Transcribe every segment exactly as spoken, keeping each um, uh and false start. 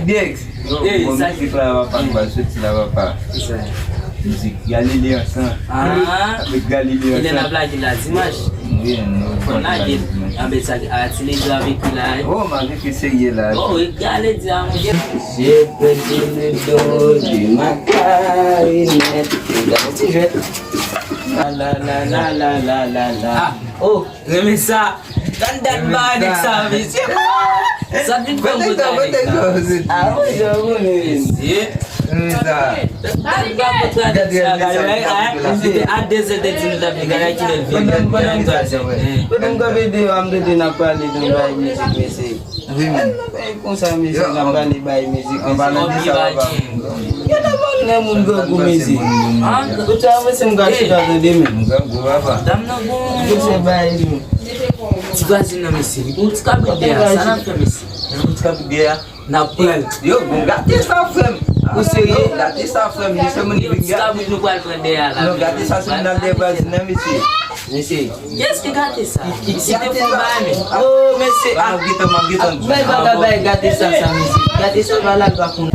Ex, bon, mizik la papa, nou pral soti la papa. Mizik Galile ansanm. Avèk Galile ansanm. Lè n ap lage la dimanch. Wi, nou fòn lage dimanch. Anben sa, a ti lezo avèk li la. Oh, m avèk li serye la. Oh, wi, gade di a, mon Dieu. Je peux dire le dos de ma clarinette. Gade ti jwèt. La, la, la. Ah, oh. Renmen sa. Gad dat ba nèg sa, mesye. Sa vin fè m kontan nèg sa. Ah, wi, jan ou konnen. Mesye. Renmen sa. Dat ba kontra nèg sa, gade, wè, a, se te a de zè de di nou t ap vin, gade ki lè l vin. Pandan m, pandan m, pandan m kanpe deyò a, m tande n ap pale de yon bagay mizik, mesye. Wi, men. Fè konsa, mesye, n ap pale bay mizik, mesye. Yo ta pale nan moun grangou, mesye. Ou ta avanse, m ka chita tande, men. M grangou, papa. Dam nan bon. Yo se bay li. Ti vwazin nan, mesye. Li gon ti kabrit dèyè. Sa n ap fè, mesye? Li gon ti kabrit dèyè. N ap pran l. Yo, bon, gate sa, frè m. Ou serye? Yo, gate sa, frè m. Li se moun ki vin gate. Ti kabrit nou pral pran dèyè la. Non, gate sa, se moun al dèyè vwazin nan, mesye. Mesye. Kiyès ki gate sa? Misye te fon bagay, men. Oh, mesye. M ap gentan, m ap gentan di w. Men bagay bay gate sa, sa, mesye. Gate sa, pa la, l pa konn.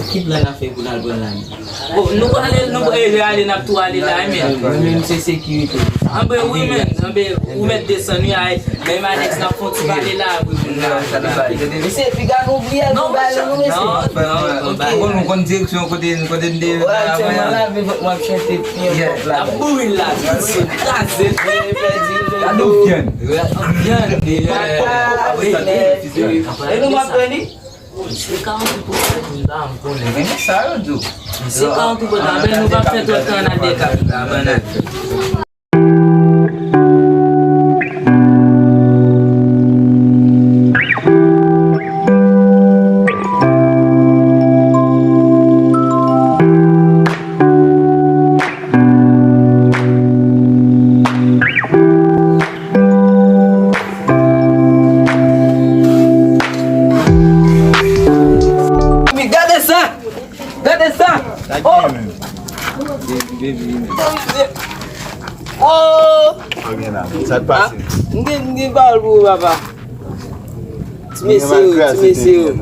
Ki plan n ap fè pou n al pran la, men? Oh, nou prale, nou prale, ale, n ap tou ale la, men. Mwen menm se sekirite. Anben, wi, men. Anben, ou mèt desann, wi, ay. Men Manex, n ap fè yon ti pale la, wi, pou n la. Mesye, piga nou bliye, nou bale, nou, mesye. Non, non, non, ba. Bon, nou konn direksyon kote, kote n te. Wè, aktyèlman la, men vòt m ap chante. N ap bouri l la, tout sot, kraze l. Gade yon vyann. Vyann, e, e, e, e nou m ap pran li? Se karant pou sèt, m pa m konnen. Men sa yo di w. Se karant pou sèt, apre nou pa fè twòp tan nan dekap la, bannann. Gade sa! Gade sa! Oh! Oh! Sa k pase? M gen, m gen pawòl pou ou, papa. Ti mesye yo, ti mesye yo.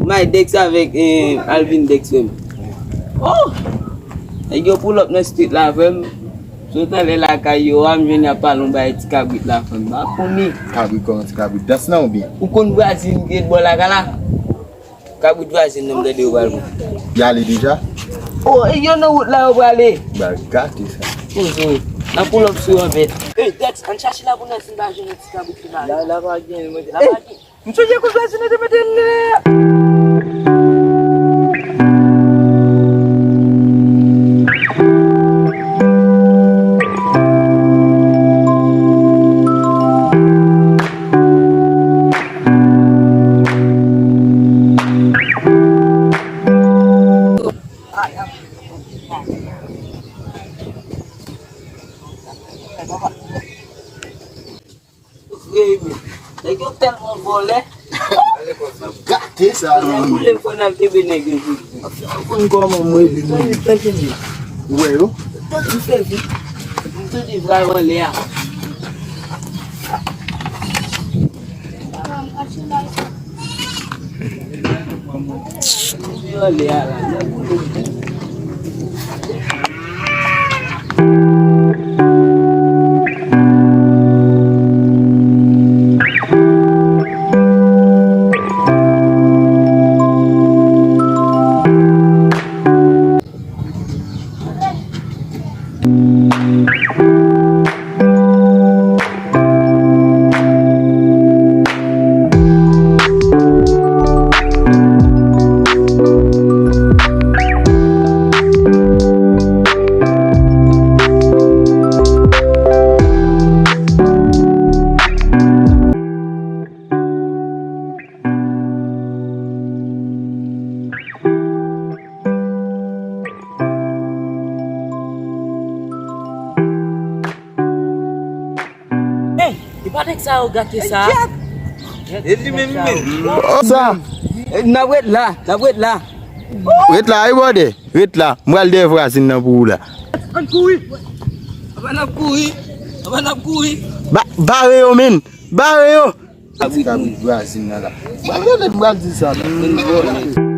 May Dex avèk, eh, Alvin Dex, frè m. Oh! Nèg yo pull up nan street la, frè m. Sot anlè lakay yo a, m jwenn y ap pale yon bagay ti kabrit la, frè m. M pa konnen. Kabrit kòman ti kabrit? Dans lan oubyen? Ou konn vwazin ki ret bò lakay la? Kabrit vwazin nan m tande yo pral pran. Y ale deja? Oh, e yo nan wout la yo prale. Ba gate sa. Poze w. N ap pull up sou yo anpèt. Ey, Dex, ann chache la pou n wè si n pa jwenn yon ti kabrit ki pale. La, la pa gen, mwen. La pa gen. M sonje kout vwazin nan te mete m nan. Nèg yo tèlman vòlè. Gate sa, non. Koulè fò n al kenbe nèg yo jodi. Ou konn kòman mwen ye, non. Ou wè yo? Tankou fè vit. M tande vray anlè a. Hey, e pa nèg sa yo gate sa. E li menm, li menm. Sa. N ap ret la, n ap ret la. Ret la, wi, brother. Ret la. M pral dèyè vwazin nan pou ou la. Ann kouri. Anba n ap kouri. Anba n ap kouri. Ba, bare yo, men. Bare yo. Ti kabrit Brazil nan la. Mwen rele m pral di sa. Vin vòlè.